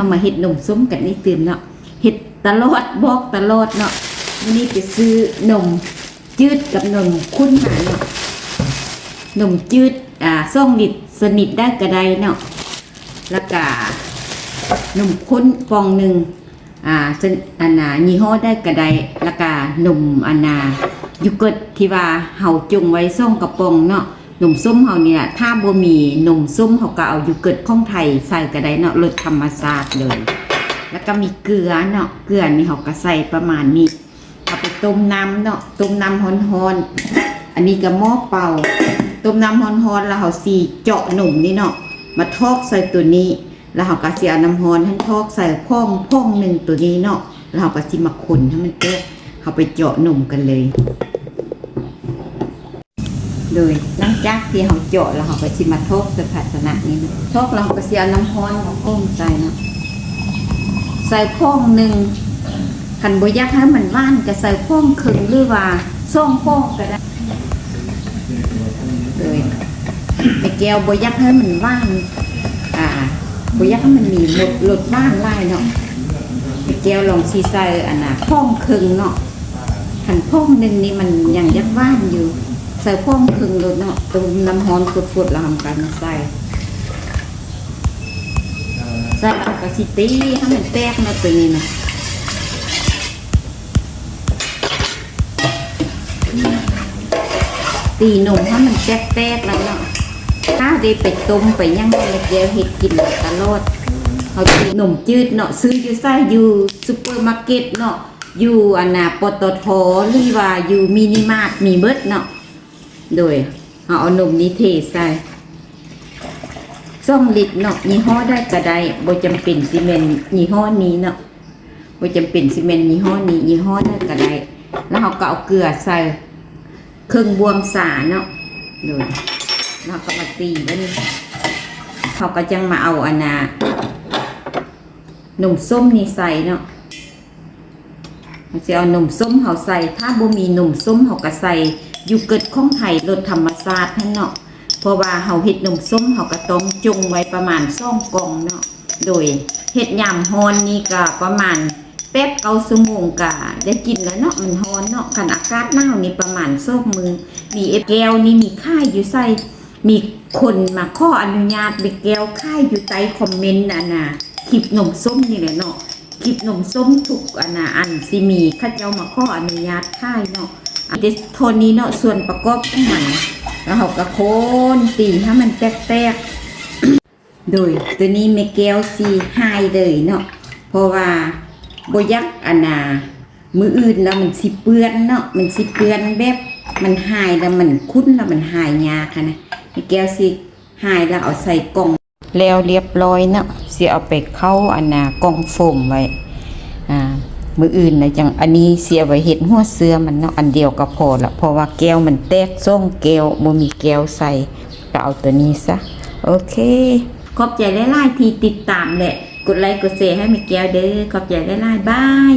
ເຮົາມາເຮັດນົມສົ້ມກັນອີກຕື່ມເນາະ ເຮັດຕະຫຼອດ ບອກຕະຫຼອດເນາະ. ມື້ນີ້ໄປຊື້ນົມຈືດກັບນົມຂຸ້ນມາເນາະ. ນົມຈືດ ອາ ສອງລິດ ຊະນິດໃດກໍໄດ້ເນາະ ແລ້ວກະນົມຂຸ້ນປ່ອງໜຶ່ງ ອາ ຊະ ອັນນ່າ ຍີ່ຫໍ້ໃດກໍໄດ້ ແລ້ວກະນົມ ອັນນ່າ ໂຢເກີດທີ່ວ່າເຮົາຈົງໄວ້ສອງກະປ໋ອງເນາະ. ນົມສົ້ມເຮົານີ້ລະ ຖ້າບໍ່ມີນົມສົ້ມ ເຮົາກໍເອົາໂຢເກີດຂອງໄທໃສ່ກໍໄດ້ເນາະ ລົດທຳມະຊາດເລີຍ. ແລ້ວກໍມີເກືອເນາະ ເກືອນີ້ເຮົາກໍໃສ່ປະມານນີ້. ເອົາໄປຕົ້ມນ້ຳເນາະ ຕົ້ມນ້ຳຮ້ອນໆ. ອັນນີ້ກໍໝໍ້ເປົ່າ ຕົ້ມນ້ຳຮ້ອນໆ ແລ້ວເຮົາຊິເຈາະນົມນີ້ເນາະ ມາຖອກໃສ່ຕົວນີ້ ແລ້ວເຮົາກໍຊິເອົານ້ຳຮ້ອນຫັ້ນຖອກໃສ່ຟອງ ຟອງໜຶ່ງຕົວນີ້ເນາະ ແລ້ວເຮົາກໍຊິມາຄົນໃຫ້ມັນແຕກ. ເຮົາໄປເຈາະນົມກັນເລີຍ. ໂດຍ ຫຼັງຈາກທີ່ເຮົາເຈາະແລ້ວ ເຮົາກໍຊິມາຖອກໃສ່ພາຊະນະນີ້ເນາະ ຖອກແລ້ວເຮົາກໍຊິເອົານ້ຳຮ້ອນມາຄົນໃສ່ເນາະ ໃສ່ຟອງໜຶ່ງ. ຄັນບໍ່ຢາກໃຫ້ມັນຫວານ ກໍໃສ່ຟອງເຄິ່ງ ຫຼືວ່າສອງຟອງກໍໄດ້. ໂດຍແມ່ແກ້ວບໍ່ຢາກໃຫ້ມັນຫວານ ອາ ບໍ່ຢາກໃຫ້ມັນມີລົດ ລົດຫວານຫຼາຍເນາະ. ແມ່ແກ້ວລອງຊິໃສ່ ອັນນ່າ ຟອງເຄິ່ງເນາະ. ຄັນຟອງໜຶ່ງນີ້ມັນຍັງຢາກຫວານຢູ່ ໃສ່ຟອງເຄິ່ງໂລດເນາະ. ຕົ້ມນ້ຳຮ້ອນຟົດໆ ແລ້ວເຮົາກໍມາໃສ່ ໃສ່ແລ້ວກໍຊິຕີໃຫ້ມັນແຕກເນາະ ຕົວນີ້ນະ. ຕີນົມໃຫ້ມັນແຕກໆ ແລ້ວເນາະ. ຖ້າໄດ້ໄປຕົ້ມໄປຫຍັງ ແມ່ແກ້ວເຮັດກິນຕະຫຼອດ. ເຮົາຕີນົມຈືດເນາະ ຊື້ຢູ່ໃສ ຢູ່ຊຸບເປີມາເກັດເນາະ ຢູ່ ອັນນ່າ ປຕທ ຫຼືວ່າຢູ່ມິນິມາດ ມີເບິດເນາະ. ໂດຍ ເຮົາເອົານົມນີ້ເທໃສ່ ສອງລິດເນາະ ຍີ່ຫໍ້ໃດກໍໄດ້ ບໍ່ຈຳເປັນຊິແມ່ນຍີ່ຫໍ້ນີ້ເນາະ ບໍ່ຈຳເປັນຊິແມ່ນຍີ່ຫໍ້ນີ້ ຍີ່ຫໍ້ໃດກໍໄດ້. ແລ້ວເຮົາກໍເອົາເກືອໃສ່ເຄິ່ງບ່ວງຊາເນາະ. ໂດຍ ແລ້ວເຮົາກໍມາຕີແບບນີ້ ເຮົາກໍຈັ່ງມາເອົາ ອັນນ່າ ນົມສົ້ມນີ້ໃສ່ເນາະ. ເຮົາຊິເອົານົມສົ້ມເຮົາໃສ່ ຖ້າບໍ່ມີນົມສົ້ມເຮົາກໍໃສ່ໂຢເກີດຂອງໄທລົດທຳມະຊາດຫັ້ນເນາະ. ເພາະວ່າເຮົາເຮັດນົມສົ້ມ ເຮົາກໍຕ້ອງຈົງໄວ້ປະມານສອງກ່ອງເນາະ. ໂດຍເຮັດຍາມຮ້ອນນີ້ກໍປະມານແປດເກົ້າຊົ່ວໂມງກໍໄດ້ກິນແລ້ວເນາະ ມັນຮ້ອນເນາະ. ຄັນອາກາດໜາວນີ້ປະມານສອງມື້. ມີເອັຟແກ້ວນີ້ມີຂາຍຢູ່ໃສ? ມີຄົນມາຂໍອະນຸຍາດແມ່ແກ້ວຂາຍຢູ່ໃຕ້ຄອມເມັນ ອັນນ່າ ຄລິບນົມສົ້ມນີ້ແຫຼະເນາະ. ຄລິບນົມສົ້ມທຸກ ອັນນ່າ ອັນຊິມີ ເຂົາເຈົ້າມາຂໍອະນຸຍາດຂາຍເນາະ. ອັນເດສໂທນີ້ເນາະ ສ່ວນປະກອບຂອງມັນ ແລ້ວເຮົາກໍຄົນຕີໃຫ້ມັນແຕກໆ. ໂດຍ ຕົວນີ້ແມ່ແກ້ວຊິຫາຍເລີຍເນາະ ເພາະວ່າບໍ່ຢາກ ອັນນ່າ ມື້ອື່ນແລ້ວມັນຊິເປື້ອນເນາະ ມັນຊິເປື້ອນ ແບບມັນຫາຍແລ້ວມັນຂຸ້ນແລ້ວມັນຫາຍຍາກຫັ້ນນະ. ແມ່ແກ້ວຊິຫາຍແລ້ວເອົາໃສ່ກ່ອງ ແລ້ວລຽບລ້ອຍເນາະ ຊິເອົາໄປເຂົ້າ ອັນນ່າ ກ່ອງໂຟມໄວ້ ອາ ມື້ອື່ນນະຈັ່ງ ອັນນີ້ຊິເອົາໄວ້ເຮັດຫົວເຊື້ອມັນເນາະ ອັນດຽວກໍພໍລະ ເພາະວ່າແກ້ວມັນແຕກສອງແກ້ວ ບໍ່ມີແກ້ວໃສ່ ກໍເອົາຕົວນີ້ຊະ. ໂອເຄ ຂອບໃຈຫຼາຍໆທີ່ຕິດຕາມ ແລະ ກົດໄລກົດແຊໃຫ້ແມ່ແກ້ວເດີ້. ຂອບໃຈຫຼາຍໆ ບາຍ.